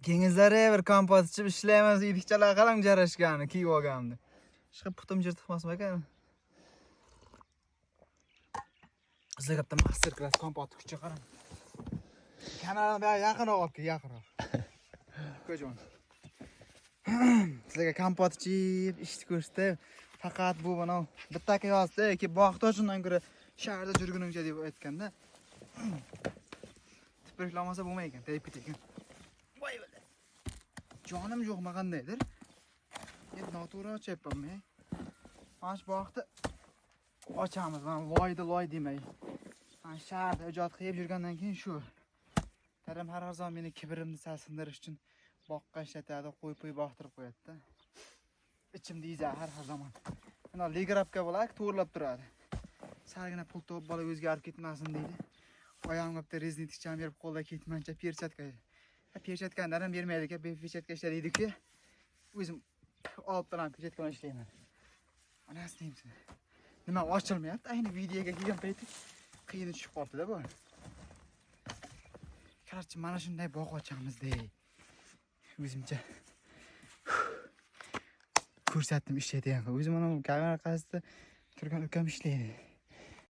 Kengizlari bir kompot ichib ishlaymiz, idikchalar qarang jarashgani kiyib olganimni. Chiqib putim jirtiqmasmi ekan? Sizlarga bitta master klass kompot kuchi qarang. Kamerani bu yaqinroq olib kel, yaqinroq. Ukajon. Sizlarga kompot ichib, ishni ko'rsatib, faqat bu mana bitta aka yozdi, ki bog'da shundan ko'ra shaharda jurgunimcha deb aytganda. Tipriklamasa bo'lmay ekan, tegib ketar ekan. Voy bola. Jonim yo'qmi qandaydir? Endi noto'g'ri ochyapmanmi? Mana shu bog'ni ochamiz, mana loyda loy demay. Mana shaharda ijod qilib yurgandan keyin shu. Dadam har zamon meni kibrimni sal sindirish uchun boqqa ishlatadi, qo'y po'y boqtirib qo'yadi-da. Ichimda yezadi har zamon. Mana legrabka bo'ladi, to'g'rilab turadi. Salgina pul topib bola o'zgarib ketmasin deydi. Oyog'imga bitta rezin etikchani berib qo'lda ketmancha perchatka. Perchatkani dadam bermaydi ekan, perchatka ishla deydi-ku. O'zim olib turaman, perchatka bilan ishlayman. Onasi deymiz. Nima ochilmayapti? Ayni videoga kelgan payti qiyin tushib qolibdi-da bu. Короче, mana shunday bog' ochamiz dey. O'zimcha ko'rsatdim ishlaydigan. O'zim mana bu kamera orqasida turgan ukam ishlaydi.